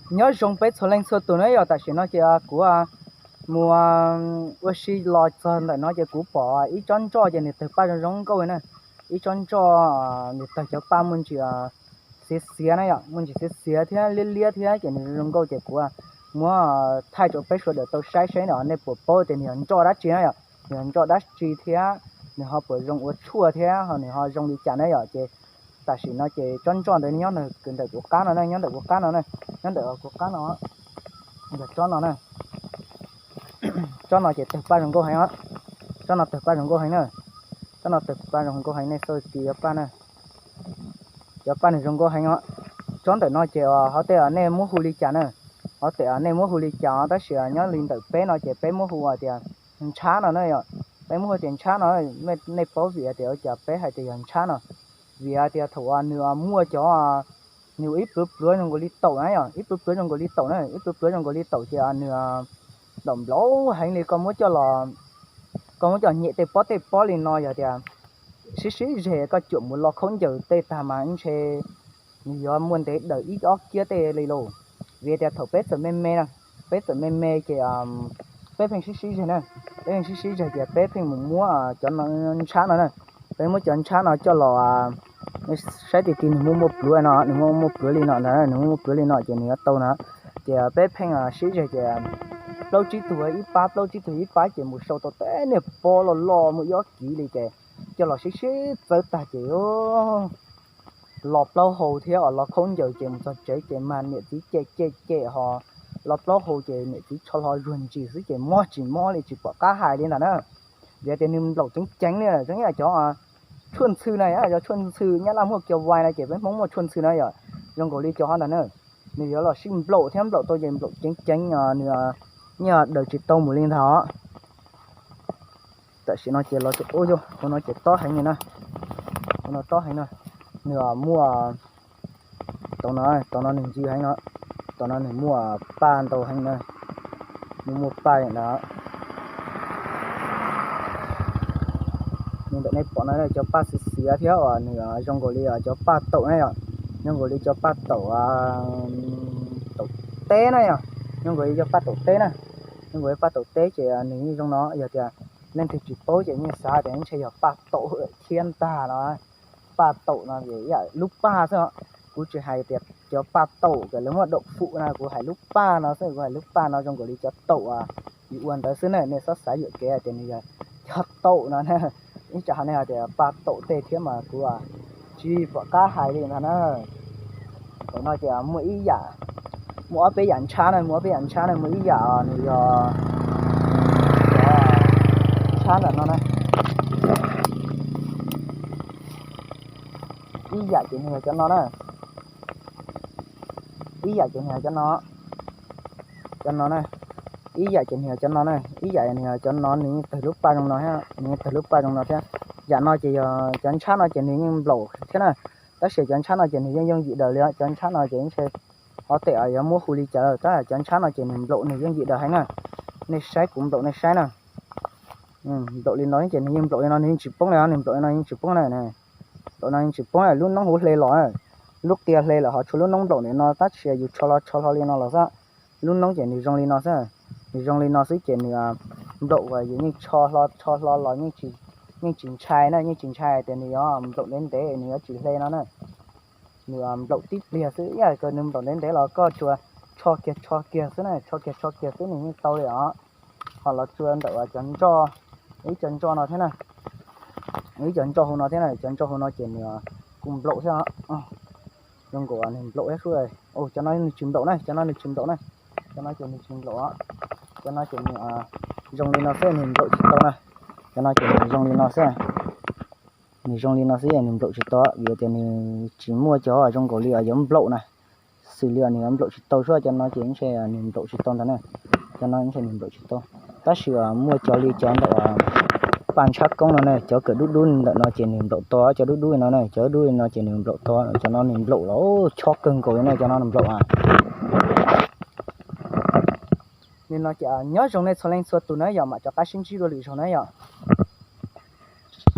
Nyob zoo peb txhua leej txhua tus na yom. Tam sim no ces kuv mus ua si los txog ntawm no ces kuv pom ib tsob ntsoj ces nws tawg paj zoo zoo nkauj na. Ib tsob ntsoj nws tawg cov paj muaj ntsis xiav xiav na yom, muaj ntsis xiav xiav thiab liab liab thiab ces nws zoo nkauj ces kuv muab thaij rau peb sawv daws tau saib saib nej puas paub tias nws yog ntsoj dab tsi na yom, nws yog ntsoj dab tsi thiab nws ho puas zoo ua tshuaj thiab ho nws ho zoo li cas na yom. Ces tam sim no ces tsob ntsoj ntawd nyob ntawm kuv qab no na, nyob ntawm kuv qab no na, nyob ntawm kuv qab no, ntawm tsob no na. Tsob no ces tawg paj zoo nkauj heev os. Tsob no tawg paj zoo nkauj heev na. Tsob no tawg paj zoo nkauj heev, nej xauj tis cov paj na. Cov paj nws zoo nkauj heev os. Tsob ntawm no ces ho tej nej muab hu li cas na, ho tej nej muab hu li cas os, tab sis nyob li ntawm peb no ces peb muab hu tias ntshab no na yom. Peb muab hu tias ntshab no, nej paub vim tias ua cas peb hais tias yog ntshab no? Vim tias thaum nws muaj cov, nws ib pluav pluav zoo nkaus li taum na yom, ib pluav pluav zoo nkaus li taum na, ib pluav pluav zoo nkaus li taum ces nws nplaum nplaum heev li. Koj muab coj los, koj muab coj nyem tej pob tej pob li no yog tias sib sib zeg koj cuam mus lo khaub ncaws tej tag mas ntshe nws yuav muaj ntev daws ib ob kiab tej li lauj. Vim tias thaum peb txawm me me na, peb txawm me me ces peb pheej sib sib zeg na, peb pheej sib sib zeg ces peb pheej mus muab cov ntshab no na, peb muab cov ntshab no coj los saib ti ti nws muaj muaj pluav no, nws muaj muaj pluav li no ntag, nws muaj muaj pluav li no ces nws yuav tau na. Ces peb pheej sib zeg ces plaub tsib tug ib pab, plaub tsib tug ib pab ces mus sau tau tej niag pob loj loj muaj ib ob kiv li ces coj los sib sib txawv tag ces lo plaub hau thiab os, lo khaub ncaws ces mus txog tsev ces mas niam txiv cem cem cem ho lo plaub hau ces niam txiv tsho hlo zuag ntsis xwb ces mob tsis mob li tsis pom qab hais li ntag na. Vim tias nws nplaum ceev ceev li, zoo ib yam cov tshuaj ntxhw na, yog cov tshuaj ntxhw Nyab Laj muaj kiag vai no ces peb Hmoob muaj tshuaj ntxhw na yom, zoo nkaus li cov ho ntag na. Nws yuav los sib nplaum thiab nplaum tau ces nplaum ceev ceev, nws nyiaj daws tsis tau mus li ntag os. Tam sim no ces los, hauv no ces tob heev li na, hauv no tob heev na. Nws muaj, tam no, tam no nws ntxhw heev no, tam no nws muaj paj ntau heev na, nws muaj paj li ntawd. Li ntawm nej pom no cov paj xiav xiav thiab uas nws zoo nkaus li cov paj taum na yom, zoo nkaus li cov paj taum, taum teb na yom, zoo nkaus li cov paj taum teb na, zoo nkaus li paj taum teb ces nws yeej zoo no. Yog tias leej twg tsis paub ces yeej xav tias ntshe yog paj taum thiab ntag no. Paj taum no ces ib yam lub paj xwb os. Kuv tsis hais tias cov paj taum kom lawv muaj daum fum na, kuv hais lub paj no xwb, kuv hais lub paj no zoo nkaus li cov taum yus ua ntawd xwb na, nej txhob xav yuam kev tias nws yog cov taum no na. Ib tsam nej hais tias paj taum tej thiab mas kuv tsis pom qab hais li ntag na. Tam no ces muaj ib yam, muaj ob peb yam ntshab na, muaj ob peb yam ntshab na, muaj ib yam nws yog ntshab ntawm no na. Ib yam ces nws yog cov no na, ib yam ces nws yog cov no, cov no na, ib yam ces nws yog cov no na, ib yam nws yog cov no, nws yeej tawg lub paj zoo no thiab, nws yeej tawg lub paj zoo no thiab. Yam no ces yog cov ntshab no ces nws yeej nplaum thiab na, tab sis cov ntshab no ces nws yeej yooj yim daws li os. Cov ntshab no ces ntshe ho tej yuav muab hu li cas lawm, tab cov ntshab no ces nws nplaum nws yooj yim daws heev na. Nej saib kuv nplaum nej saib na. Nplaum li no ces nws yeej nplaum li no, nws yeej tsis poob li, nws nplaum li no yeej tsis poob na. Nplaum no yeej tsis poob, lub noob hauv hle los, lub qia hle lawm ho tshuav lub noob nplaum ntawm no, tab sis yus tsho hlo tsho hlo li no los xwb. Lub noob ces nws zoo li no xwb, nws zoo li no xwb ces nws nplaum uas yus yeej tsho hlo tsho hlo los yeej tsis ntshai na, yeej tsis ntshai tias nws yuav nplaum ntev ntev nws yuav tsis hle no na. Nws nplaum tib pliag xwb, ib yam li nws nplaum ntev ntev los koj tsuas tsho kiag tsho kiag xwb na, tsho kiag tsho kiag xwb nws yeej tau li os. Ho los tsuas ntawm cov ntsoj, ib cov ntsoj no thiab na, ib cov ntsoj hauv no thiab na, cov ntsoj hauv no ces nws kuj nplaum thiab. Zoo nkaus nws nplaum thiab xwb. Cov no nws tsis nplaum na, cov no nws tsis nplaum na, cov no ces nws tsis nplaum os. Cov no ces nws zoo li no xwb nws nplaum tsis tau na. Cov no ces nws zoo li no xwb, nws zoo li no xwb nws nplaum tsis tau vim tias nws tsis muaj cov zoo nkaus li yuav nplaum na. Xws li nws yuav nplaum tsis tau xwb, cov no ces ntshe nws nplaum tsis tau ntag na. Cov no ntshe nws nplaum tsis tau, tab sis muaj cov li cov ntawm paj ntshab koob no na, cov kawm dub dub ntawm no ces nws nplaum tau, cov dub dub no na, cov dub dub no ces nws nplaum tau, cov no nws nplaum los chob kawg nkaus li na, cov no nws nplaum a. Li no ces nyob zoo nej txhua leej txhua tus na yom, mam rov qab sib ntsib dua lwm zaug na yom.